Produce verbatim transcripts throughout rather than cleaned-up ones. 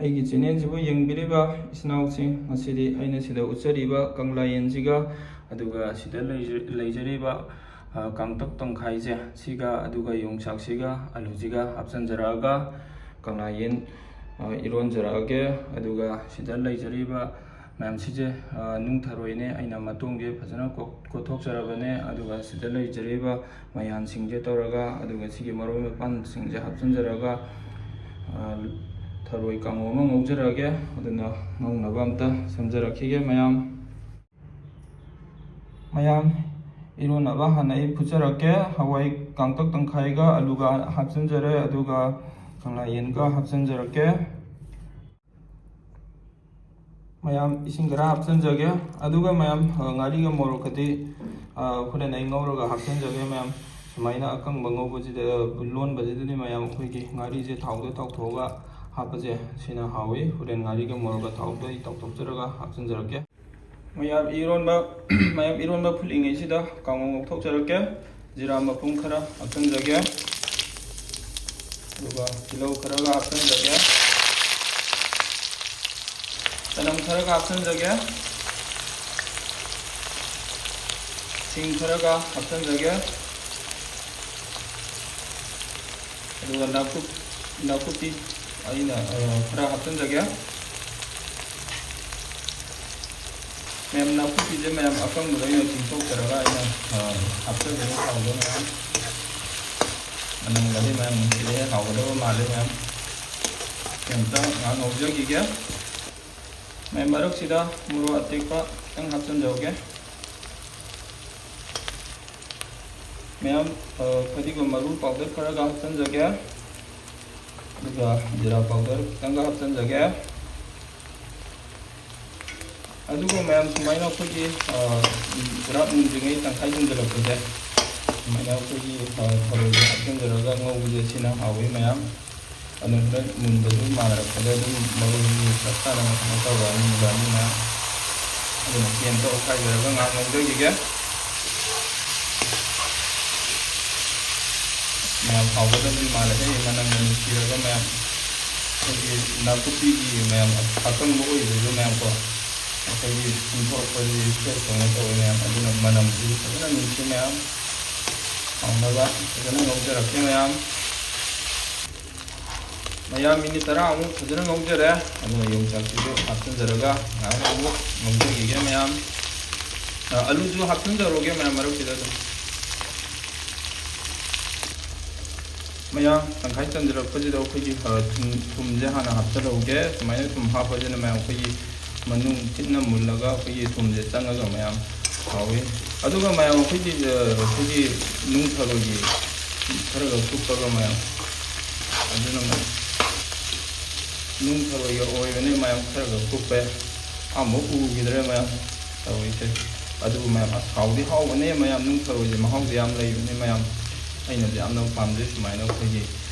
ꯑꯩꯒꯤ ꯆꯦꯅꯦꯜꯁꯤꯕꯨ ꯌꯦꯡꯕꯤꯔꯤꯕ ꯏꯆꯤꯟ ꯏꯅꯥꯎꯁꯤꯡ, ꯉꯁꯤꯗꯤ ꯑꯩꯅ ꯁꯤꯗ ꯎꯠꯆꯔꯤꯕ ꯀꯪꯂꯥ ꯌꯦꯟꯁꯤꯒ, ꯑꯗꯨꯒ ꯁꯤꯗ ꯂꯩꯖ-, ꯂꯩꯖꯔꯤꯕ, ꯑ, ꯀꯥꯡꯇꯛ ꯇꯪꯈꯥꯏꯁꯦ ꯁꯤꯒ, ꯑꯗꯨꯒ ꯌꯣꯡꯆꯥꯛꯁꯤꯒ, ꯑꯂꯨꯁꯤꯒ ꯍꯥꯞꯆꯤꯟꯖꯔꯛꯑꯒ ꯀꯪꯂꯥ ꯌꯦꯟ, ꯑ, ꯏꯔꯣꯟꯖꯔꯛꯑꯒꯦ꯫ ꯑꯗꯨꯒ ꯁꯤꯗ ꯂꯩꯖꯔꯤꯕ ꯃꯌꯥꯝꯁꯤꯁꯦ, ꯑ, ꯅꯨꯡ ꯊꯔꯣꯏꯅꯦ꯫ ꯑꯩꯅ ꯃꯇꯣꯡꯁꯦ ꯐꯖꯅ ꯀꯣꯛ-, ꯀꯣꯠꯊꯣꯛꯆꯔꯕꯅꯦ꯫ ꯑꯗꯨꯒ ꯁꯤꯗ ꯂꯩꯖꯔꯤꯕ ꯃꯌꯥꯟꯁꯤꯡꯁꯦ ꯇꯧꯔꯒ, ꯑꯗꯨꯒ ꯁꯤꯒꯤ ꯃꯔꯣꯏ ꯃꯄꯥꯡꯁꯤꯡꯁꯦ ꯍꯥꯞꯆꯤꯟꯖꯔꯒ, ꯑ, ꯊꯔꯣꯏ ꯀꯥꯡꯉꯧ ꯑꯃ ꯉꯧꯖꯔꯛꯑꯒꯦ꯫ ꯑꯗꯨꯅ ꯉꯧꯅꯕ ꯑꯝꯇ ꯁꯦꯝꯖꯔꯛꯈꯤꯒꯦ ꯃꯌꯥꯝ꯫ ꯃꯌꯥꯝ, ꯏꯔꯣꯟꯅꯕ ꯍꯥꯟꯅ ꯑꯩ ꯐꯨꯠꯆꯔꯛꯀꯦ꯫ ꯍꯋꯥꯏ ꯀꯥꯡꯇꯛ ꯇꯪꯈꯥꯏꯒ ꯑꯂꯨꯒ ꯍꯥꯞꯆꯤꯟꯖꯔꯦ, ꯑꯗꯨꯒ ꯀꯪꯂꯥ ꯌꯦꯟꯒ ꯍꯥꯞꯆꯤꯟꯖꯔꯛꯀꯦ꯫ ꯃꯌꯥꯝ, ꯏꯁꯤꯡ ꯈꯔ ꯍꯥꯞꯆꯤꯟꯖꯒꯦ꯫ ꯑꯗꯨꯒ ꯃꯌꯥꯝ, ꯑ, ꯉꯥꯔꯤꯒ ꯃꯣꯔꯣꯛꯀꯗꯤ, ꯑ, ꯍꯣꯔꯦꯟ ꯑꯩ ꯉꯧꯔꯒ ꯍꯥꯞꯆꯤꯟꯖꯒꯦ ꯃꯌꯥꯝ꯫ ꯁꯨꯃꯥꯏꯅ ꯑꯀꯪꯕ ꯉꯧꯕꯁꯤꯗ, ꯑ, ꯂꯣꯟꯕꯁꯤꯗꯗꯤ ꯃꯌꯥꯝ ꯑꯩꯈꯣꯏꯒꯤ ꯉꯥꯔꯤꯁꯦ ꯊꯥꯎꯗ ꯇꯥꯎꯊꯣꯛꯑꯒ ꯍꯥꯞꯄꯁꯦ ꯁꯤꯅ ꯍꯥꯎꯏ꯫ ꯍꯣꯔꯦꯟ ꯉꯥꯔꯤꯒ ꯃꯣꯔꯣꯛꯀ ꯊꯥꯎꯗ ꯑꯩ ꯇꯥꯎꯊꯣꯛꯆꯔꯒ ꯍꯥꯞꯆꯤꯟꯖꯔꯛꯀꯦ꯫ ꯃꯌꯥꯝ ꯏꯔꯣꯟꯕ, ꯃꯌꯥꯝ ꯏꯔꯣꯟꯕ ꯐꯨꯠꯂꯤꯉꯩꯁꯤꯗ ꯀꯥꯡꯉꯧ ꯉꯧꯊꯣꯛꯆꯔꯛꯀꯦ꯫ ꯖꯤꯔꯥ ꯃꯄꯨꯝ ꯈꯔ ꯍꯥꯞꯆꯤꯟꯖꯒꯦ꯫ ꯑꯗꯨꯒ ꯇꯤꯜꯍꯧ ꯈꯔꯒ ꯍꯥꯞꯆꯤꯟꯖꯒꯦ꯫ ꯆꯅꯝ ꯈꯔꯒ ꯍꯥꯞꯆꯤꯟꯖꯒꯦ꯫ ꯁꯤꯡ ꯈꯔꯒ ꯍꯥꯞꯆꯤꯟꯖꯒꯦ꯫ ꯑꯗꯨꯒ ꯅꯥꯀꯨꯞ-, ꯅꯥꯀꯨꯞꯄꯤ ꯑꯩꯅ, ꯑ, ꯈꯔ ꯍꯥꯞꯆꯤꯟꯖꯒꯦ꯫ ꯃꯌꯥꯝ, ꯅꯥꯀꯨꯞꯄꯤꯁꯦ ꯃꯌꯥꯝ ꯑꯀꯪꯕꯗ ꯑꯩꯅ ꯆꯤꯡꯊꯣꯛꯆꯔꯒ ꯑꯩꯅ, ꯑ, ꯍꯥꯞꯆꯕꯅꯤ ꯊꯥꯎꯗ ꯃꯌꯥꯝ꯫ ꯃꯅꯝꯒꯗꯤ ꯃꯌꯥꯝ ꯅꯨꯡꯁꯤꯔꯦ, ꯍꯥꯎꯒꯗꯕ ꯃꯥꯜꯂꯦ ꯃꯌꯥꯝ꯫ ꯁꯤ ꯑꯝꯇ ꯉꯥꯏꯍꯥꯛ ꯉꯧꯖꯈꯤꯒꯦ꯫ ꯃꯌꯥꯝ, ꯃꯔꯛꯁꯤꯗ ꯃꯣꯔꯣꯛ ꯑꯇꯦꯛꯄ ꯈꯤꯇꯪ ꯍꯥꯞꯆꯤꯟꯖꯍꯧꯒꯦ꯫ ꯃꯌꯥꯝ, ꯑ, ꯐꯗꯤꯒꯣꯝ ꯃꯔꯨ powder ꯈꯔꯒ ꯍꯥꯞꯆꯤꯟꯖꯒꯦ꯫ ꯑꯗꯨꯒ ꯖꯤꯔꯥ powder ꯈꯤꯇꯪꯒ ꯍꯥꯞꯆꯤꯟꯖꯒꯦ꯫ ꯑꯗꯨꯒ ꯃꯌꯥꯝ, ꯁꯨꯃꯥꯏꯅ ꯑꯩꯈꯣꯏꯒꯤ, ꯑ, ꯄꯨꯔꯥ ꯃꯨꯟꯗ꯭ꯔꯤꯉꯩ ꯇꯪꯈꯥꯏ ꯃꯨꯟꯖꯜꯂꯛꯄꯁꯦ, ꯁꯨꯃꯥꯏꯅ ꯑꯩꯈꯣꯏꯒꯤ, ꯑ, ꯊꯔꯣꯏꯁꯦ ꯍꯥꯞꯆꯤꯟꯖꯔꯒ ꯉꯧꯕꯁꯦ ꯁꯤꯅ ꯍꯥꯎꯋꯤ ꯃꯌꯥꯝ꯫ ꯑꯗꯨꯝ ꯈꯔ ꯃꯨꯟꯕꯁꯨ ꯃꯥꯟꯅꯔꯛꯄꯗ ꯑꯗꯨꯝ ꯃꯔꯣꯏꯁꯤ ꯆꯞ ꯆꯥꯅ ꯀꯩꯅꯣ ꯇꯧꯔꯛꯑꯅꯤ, ꯃꯨꯜꯂꯛꯑꯅꯤꯅ꯫ ꯑꯗꯨꯅ ꯆꯦꯡꯗꯣ ꯑꯣꯠꯈꯥꯏꯖꯔꯒ ꯉꯥꯏꯍꯥꯛ ꯉꯧꯖꯈꯤꯒꯦ꯫ ꯃꯌꯥꯝ ꯍꯥꯎꯒꯗꯕꯗꯤ ꯃꯥꯜꯂꯦ꯫ ꯑꯩ ꯃꯅꯝꯒ ꯅꯨꯡꯁꯤꯔꯒ ꯃꯌꯥꯝ꯫ ꯑꯩꯈꯣꯏꯒꯤ ꯅꯥꯀꯨꯞꯄꯤꯒꯤ ꯃꯌꯥꯝ ꯑꯀꯪꯕ ꯑꯣꯏꯕꯗꯣ ꯃꯌꯥꯝ ꯀꯣ, ꯑꯩꯈꯣꯏꯒꯤ ꯁꯨꯝꯊꯣꯛꯄꯁꯤ ꯐ꯭ꯔꯦꯁ ꯇꯧꯅ ꯇꯧꯋꯦ ꯃꯌꯥꯝ꯫ ꯑꯗꯨꯅ ꯃꯅꯝꯁꯤꯁꯨ ꯐꯖꯅ ꯅꯨꯡꯁꯤ ꯃꯌꯥꯝ꯫ ꯍꯥꯎꯅꯕ ꯐꯖꯅ ꯉꯧꯖꯔꯛꯀꯦ ꯃꯌꯥꯝ꯫ ꯃꯌꯥꯝ, ꯃꯤꯅꯤꯠ ꯇꯔꯥꯃꯨꯛ ꯐꯖꯅ ꯉꯧꯖꯔꯦ꯫ ꯑꯗꯨꯅ ꯌꯣꯡꯆꯥꯛꯁꯤꯁꯨ ꯍꯥꯞꯆꯤꯟꯖꯔꯒ ꯉꯥꯏꯍꯥꯛ ꯑꯃꯨꯛ ꯉꯧꯖꯈꯤꯒꯦ ꯃꯌꯥꯝ꯫ ꯑ, ꯑꯂꯨꯁꯨ ꯍꯥꯞꯆꯤꯟꯖꯔꯨꯒꯦ ꯃꯌꯥꯝ ꯃꯔꯛꯁꯤꯗ ꯑꯗꯨꯝ꯫ ꯃꯌꯥꯝ, ꯇꯪꯈꯥꯏ ꯆꯟꯖꯔꯛꯄꯁꯤꯗ ꯑꯩꯈꯣꯏꯒꯤ, ꯑ, ꯊꯨꯝ, ꯊꯨꯝꯁꯦ ꯍꯥꯟꯅ ꯍꯥꯞꯆꯔꯧꯒꯦ꯫ ꯁꯨꯃꯥꯏꯅ ꯊꯨꯝ ꯍꯥꯞꯄꯁꯤꯅ ꯃꯌꯥꯝ ꯑꯩꯈꯣꯏꯒꯤ ꯃꯅꯨꯡ ꯊꯤꯠꯅ ꯃꯨꯜꯂꯒ ꯑꯩꯈꯣꯏꯒꯤ ꯊꯨꯝꯁꯦ ꯆꯪꯉꯒ ꯃꯌꯥꯝ ꯍꯥꯎꯋꯤ꯫ ꯑꯗꯨꯒ ꯃꯌꯥꯝ ꯑꯩꯈꯣꯏꯒꯤ, ꯑ, ꯑꯩꯈꯣꯏꯒꯤ ꯅꯨꯡ ꯊꯔꯣꯏꯒꯤ ꯈꯔꯒ ꯀꯨꯞꯄꯒ ꯃꯌꯥꯝ, ꯑꯗꯨꯅ ꯃꯌꯥꯝ ꯅꯨꯡ ꯊꯔꯣꯏꯒ ꯑꯣꯏꯕꯅꯦ ꯃꯌꯥꯝ, ꯈꯔꯒ ꯀꯨꯞꯄꯦ꯫ ꯑꯃꯨꯛ ꯎꯈꯤꯗ꯭ꯔꯦ ꯃꯌꯥꯝ ꯇꯧꯔꯤꯁꯦ꯫ ꯑꯗꯨꯕꯨ ꯃꯌꯥꯝ, ꯑꯁ, ꯍꯥꯎꯗꯤ ꯍꯥꯎꯕꯅꯦ ꯃꯌꯥꯝ, ꯅꯨꯡ ꯊꯔꯣꯏꯁꯦ ꯃꯍꯥꯎꯗꯤ ꯌꯥꯝ ꯂꯩꯕꯅꯦ ꯃꯌꯥꯝ꯫ ꯑꯩꯅꯗꯤ ꯌꯥꯝꯅ ꯄꯥꯝꯖꯩ ꯁꯨꯃꯥꯏꯅ ꯑꯩꯈꯣꯏꯒꯤ,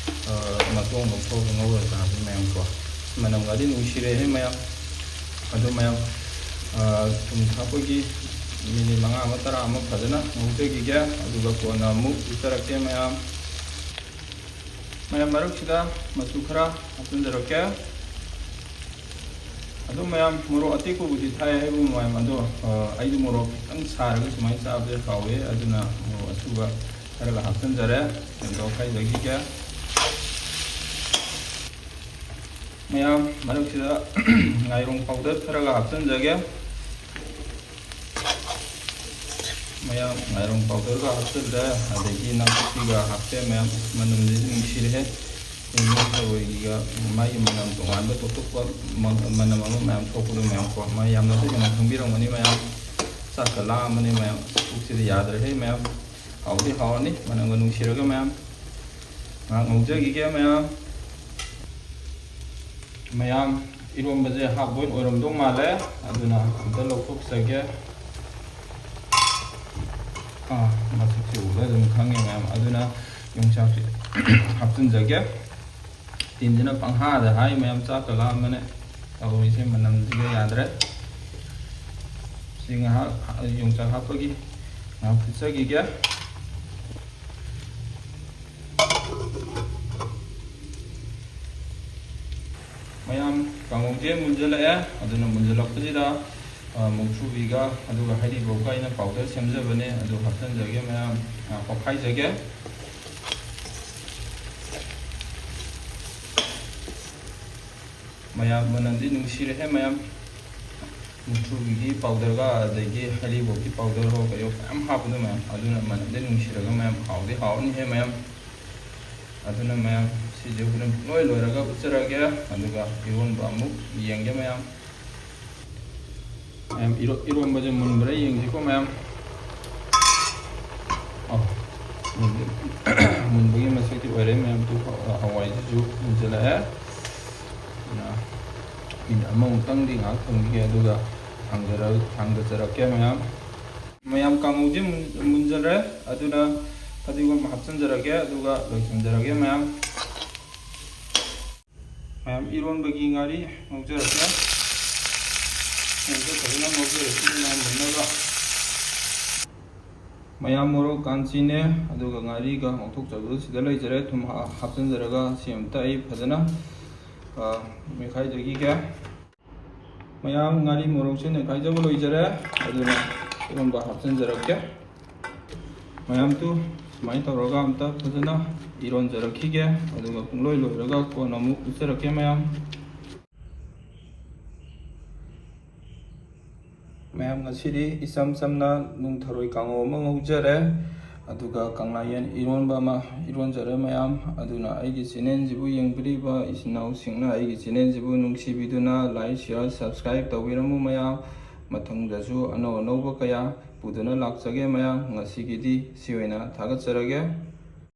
ꯑ, ꯃꯇꯣꯡ ꯂꯧꯊꯣꯛꯑꯒ ꯉꯧꯔꯒ ꯆꯥꯕꯁꯦ ꯃꯌꯥꯝꯀꯣ꯫ ꯃꯅꯝꯒꯗꯤ ꯅꯨꯡꯁꯤꯔꯦꯍꯦ ꯃꯌꯥꯝ꯫ ꯑꯗꯨ ꯃꯌꯥꯝ, ꯑ, ꯊꯨꯝ ꯊꯥꯛꯄꯒꯤ ꯃꯤꯅꯤꯠ ꯃꯉꯥ ꯑꯃ ꯇꯔꯥ ꯑꯃ ꯐꯖꯅ ꯉꯧꯖꯈꯤꯒꯦ, ꯑꯗꯨꯒ ꯀꯣꯟꯅ ꯑꯃꯨꯛ ꯎꯠꯆꯔꯛꯀꯦ ꯃꯌꯥꯝ꯫ ꯃꯌꯥꯝ, ꯃꯔꯛꯁꯤꯗ ꯃꯆꯨ ꯈꯔ ꯍꯥꯞꯆꯤꯟꯖꯔꯛꯀꯦ꯫ ꯑꯗꯣ ꯃꯌꯥꯝ, ꯃꯣꯔꯣꯛ ꯑꯇꯦꯛꯄꯕꯨꯗꯤ ꯊꯥꯛꯑꯦ ꯍꯥꯏꯕꯨ ꯃꯌꯥꯝ, ꯑꯗꯣ, ꯑ, ꯑꯩꯗꯤ ꯃꯣꯔꯣꯛ ꯈꯤꯇꯪ ꯁꯥꯔꯒ ꯁꯨꯃꯥꯏꯅ ꯆꯥꯕꯁꯦ ꯍꯥꯎꯋꯦ, ꯑꯗꯨꯅ ꯃꯣꯔꯣꯛ ꯑꯁꯨꯕ ꯈꯔꯒ ꯍꯥꯞꯆꯤꯟꯖꯔꯦ꯫ ꯑꯗꯣ ꯈꯥꯏꯖꯈꯤꯒꯦ꯫ ꯃꯌꯥꯝ, ꯃꯔꯛꯁꯤꯗ ꯉꯥꯏꯔꯣꯡ ꯄꯥꯎꯗꯔ ꯈꯔꯒ ꯍꯥꯞꯆꯤꯟꯖꯒꯦ꯫ ꯃꯌꯥꯝ, ꯉꯥꯏꯔꯣꯡ ꯄꯥꯎꯗꯔꯒ ꯍꯥꯞꯆꯤꯜꯂꯦ, ꯑꯗꯒꯤ ꯅꯥꯀꯨꯞꯄꯤꯒ ꯍꯥꯞꯄꯦ ꯃꯌꯥꯝ꯫ ꯃꯅꯝꯁꯤꯗꯤ ꯅꯨꯡꯁꯤꯔꯦꯍꯦ꯫ ꯑꯩꯈꯣꯏ ꯊꯔꯣꯏꯒꯤꯒ ꯃꯥꯒꯤ ꯃꯅꯝ ꯇꯣꯉꯥꯟꯕ ꯇꯣꯞ ꯇꯣꯞꯄ ꯃ-, ꯃꯅꯝ ꯑꯃ ꯃꯌꯥꯝ ꯊꯣꯛꯄꯗꯣ ꯃꯌꯥꯝ ꯀꯣ, ꯃꯌꯥꯝꯅꯁꯨ ꯍꯦꯟꯅ ꯈꯪꯕꯤꯔꯝꯒꯅꯤ ꯃꯌꯥꯝ꯫ ꯆꯥꯛꯀ ꯂꯥꯝꯕꯅꯤ ꯃꯌꯥꯝ, ꯄꯨꯛꯁꯤꯗꯤ ꯌꯥꯗ꯭ꯔꯦꯍꯦ ꯃꯌꯥꯝ꯫ ꯍꯥꯎꯗꯤ ꯍꯥꯎꯔꯅꯤ ꯃꯅꯝꯒ ꯅꯨꯡꯁꯤꯔꯒ ꯃꯌꯥꯝ꯫ ꯉꯥꯏꯍꯥꯛ ꯉꯧꯖꯈꯤꯒꯦ ꯃꯌꯥꯝ꯫ ꯃꯌꯥꯝ, ꯏꯔꯣꯝꯕꯁꯦ ꯍꯥꯞ ꯕꯣꯏꯜ ꯑꯣꯏꯔꯝꯗꯧ ꯃꯥꯜꯂꯦ, ꯑꯗꯨꯅ ꯑꯝꯇ ꯂꯧꯊꯣꯛꯆꯒꯦ꯫ ꯑꯥ, ꯃꯁꯛꯁꯦ ꯎꯕꯗ ꯑꯗꯨꯝ ꯈꯪꯉꯦ ꯃꯌꯥꯝ, ꯑꯗꯨꯅ ꯌꯣꯡꯆꯥꯛꯁꯦ ꯍꯥꯞꯆꯤꯟꯖꯒꯦ꯫ ꯇꯤꯟꯁꯤꯅ ꯄꯪꯍꯥꯗ ꯍꯥꯏ ꯃꯌꯥꯝ, ꯆꯥꯛꯀ ꯂꯥꯝꯕꯅꯦ ꯇꯧꯔꯤꯁꯦ, ꯃꯅꯝꯁꯤꯒ ꯌꯥꯗ꯭ꯔꯦ꯫ ꯁꯤ ꯉꯥꯏꯍꯥꯛ ꯌꯣꯡꯆꯥꯛ ꯍꯥꯞꯄꯒꯤ ꯉꯥꯏꯍꯥꯛ ꯐꯨꯠꯆꯈꯤꯒꯦ꯫ ꯀꯥꯡꯉꯧꯁꯦ ꯃꯨꯟꯖꯜꯂꯛꯑꯦ꯫ ꯑꯗꯨꯅ ꯃꯨꯟꯖꯜꯂꯛꯄꯁꯤꯗ, ꯑ, ꯃꯨꯛꯊ꯭ꯔꯨꯕꯤꯒ ꯑꯗꯨꯒ ꯍꯩꯔꯤꯕꯣꯞꯀ ꯑꯩꯅ powder ꯁꯦꯝꯖꯕꯅꯦ, ꯑꯗꯨ ꯍꯥꯞꯆꯤꯟꯖꯒꯦ ꯃꯌꯥꯝ꯫ ꯑ, ꯑꯣꯠꯈꯥꯏꯖꯒꯦ꯫ ꯃꯌꯥꯝ, ꯃꯅꯝꯗꯤ ꯅꯨꯡꯁꯤꯔꯦꯍꯦ ꯃꯌꯥꯝ꯫ ꯃꯨꯛꯊ꯭ꯔꯨꯕꯤꯒꯤ powderꯒ ꯑꯗꯒꯤ ꯍꯩꯔꯤꯕꯣꯞꯀꯤ powderꯍꯣ ꯀꯩꯌꯣ ꯃꯌꯥꯝ ꯍꯥꯞꯄꯗꯣ ꯃꯌꯥꯝ, ꯑꯗꯨꯅ ꯃꯅꯝꯗꯤ ꯅꯨꯡꯁꯤꯔꯒ ꯃꯌꯥꯝ ꯍꯥꯎꯗꯤ ꯍꯥꯎꯅꯤꯍꯦ ꯃꯌꯥꯝ꯫ ꯑꯗꯨꯅ ꯃꯌꯥꯝ, ꯁꯤꯁꯦ ꯍꯣꯔꯦꯟ ꯂꯣꯏ ꯂꯣꯏꯔꯒ ꯎꯠꯆꯔꯒꯦ, ꯑꯗꯨꯒ ꯏꯔꯣꯟꯕ ꯑꯃꯨꯛ ꯌꯦꯡꯒꯦ ꯃꯌꯥꯝ꯫ ꯃꯌꯥꯝ, ꯏꯔꯣ-, ꯏꯔꯣꯟꯕꯁꯦ ꯃꯨꯟꯕ꯭ꯔꯥ ꯌꯦꯡꯁꯤꯀꯣ ꯃꯌꯥꯝ꯫ ꯑꯣ, ꯃꯨꯟꯗꯤ-, ꯃꯨꯟꯕꯒꯤ ꯃꯁꯛꯇꯤ ꯑꯣꯏꯔꯦ ꯃꯌꯥꯝ꯫ ꯇꯨ, ꯍꯋꯥꯏꯁꯤꯁꯨ ꯃꯨꯟꯁꯤꯜꯂꯛꯑꯦ꯫ ꯑꯗꯨꯅ minute ꯑꯃꯃꯨꯛꯇꯪꯗꯤ ꯉꯥꯏꯍꯥꯛ ꯊꯝꯈꯤꯒꯦ, ꯑꯗꯨꯒ ꯊꯥꯡꯗꯔ-, ꯊꯥꯡꯗꯖꯔꯛꯀꯦ ꯃꯌꯥꯝ꯫ ꯃꯌꯥꯝ, ꯀꯥꯡꯉꯧꯁꯦ ꯃꯨꯟ-, ꯃꯨꯟꯖꯔꯦ꯫ ꯑꯗꯨꯅ ꯐꯗꯤꯒꯣꯝ ꯍꯥꯞꯆꯤꯟꯖꯔꯒꯦ, ꯑꯗꯨꯒ ꯂꯣꯏꯁꯤꯟꯖꯔꯒꯦ ꯃꯌꯥꯝ꯫ ꯃꯌꯥꯝ, ꯏꯔꯣꯟꯕꯒꯤ ꯉꯥꯔꯤ ꯉꯧꯖꯔꯛꯀꯦ꯫ ꯉꯧꯖ-, ꯐꯖꯅ ꯉꯧꯖꯔꯛꯀꯦ ꯃꯌꯥꯝ ꯃꯨꯟꯅꯕ꯫ ꯃꯌꯥꯝ, ꯃꯣꯔꯣꯛ ꯀꯥꯟꯆꯤꯅꯦ, ꯑꯗꯨꯒ ꯉꯥꯔꯤꯒ ꯉꯧꯊꯣꯛꯆꯕꯗꯨ ꯁꯤꯗ ꯂꯩꯖꯔꯦ꯫ ꯊꯨꯝ ꯍꯥ-, ꯍꯥꯞꯆꯤꯟꯖꯔꯒ ꯁꯤ ꯑꯃꯨꯛꯇ ꯑꯩ ꯐꯖꯅ, ꯑ, ꯃꯦꯠꯈꯥꯏꯖꯈꯤꯒꯦ꯫ ꯃꯌꯥꯝ, ꯉꯥꯔꯤ ꯃꯣꯔꯣꯛꯁꯦ ꯅꯩꯈꯥꯏꯖꯕ ꯂꯣꯏꯖꯔꯦ꯫ ꯑꯗꯨꯅ ꯏꯔꯣꯟꯕ ꯍꯥꯞꯆꯤꯟꯖꯔꯛꯀꯦ꯫ ꯃꯌꯥꯝ, ꯇꯨ ꯁꯨꯃꯥꯏꯅ ꯇꯧꯔꯒ ꯑꯝꯇ ꯐꯖꯅ ꯏꯔꯣꯟꯖꯔꯛꯈꯤꯒꯦ꯫ ꯑꯗꯨꯒ ꯄꯨꯡꯂꯣꯏ ꯂꯣꯏꯔꯒ ꯀꯣꯟꯅ ꯑꯃꯨꯛ ꯎꯠꯆꯔꯛꯀꯦ ꯃꯌꯥꯝ꯫ ꯃꯌꯥꯝ, ꯉꯁꯤꯗꯤ ꯏꯆꯝ ꯆꯝꯅ ꯅꯨꯡꯊꯔꯣꯏ ꯀꯥꯡꯉꯧ ꯑꯃ ꯉꯧꯖꯔꯦ, ꯑꯗꯨꯒ ꯀꯪꯂꯥ ꯌꯦꯟ ꯏꯔꯣꯟꯕ ꯑꯃ ꯏꯔꯣꯟꯖꯔꯦ ꯃꯌꯥꯝ꯫ ꯑꯗꯨꯅ ꯑꯩꯒꯤ channelꯁꯤꯕꯨ ꯌꯦꯡꯕꯤꯔꯤꯕ ꯏꯆꯤꯟ ꯏꯅꯥꯎꯁꯤꯡꯅ ꯑꯩꯒꯤ channelꯁꯤꯕꯨ ꯅꯨꯡꯁꯤꯕꯤꯗꯨꯅ like, share, subscribe ꯇꯧꯕꯤꯔꯝꯃꯨ ꯃꯌꯥꯝ꯫ ꯃꯊꯪꯗꯁꯨ ꯑꯅꯧ ꯑꯅꯧꯕ ꯀꯌꯥ ꯄꯨꯗꯨꯅ ꯂꯥꯛꯆꯒꯦ ꯃꯌꯥꯝ꯫ ꯉꯁꯤꯒꯤꯗꯤ ꯁꯤ ꯑꯣꯏꯅ ꯊꯥꯒꯠꯆꯔꯒꯦ꯫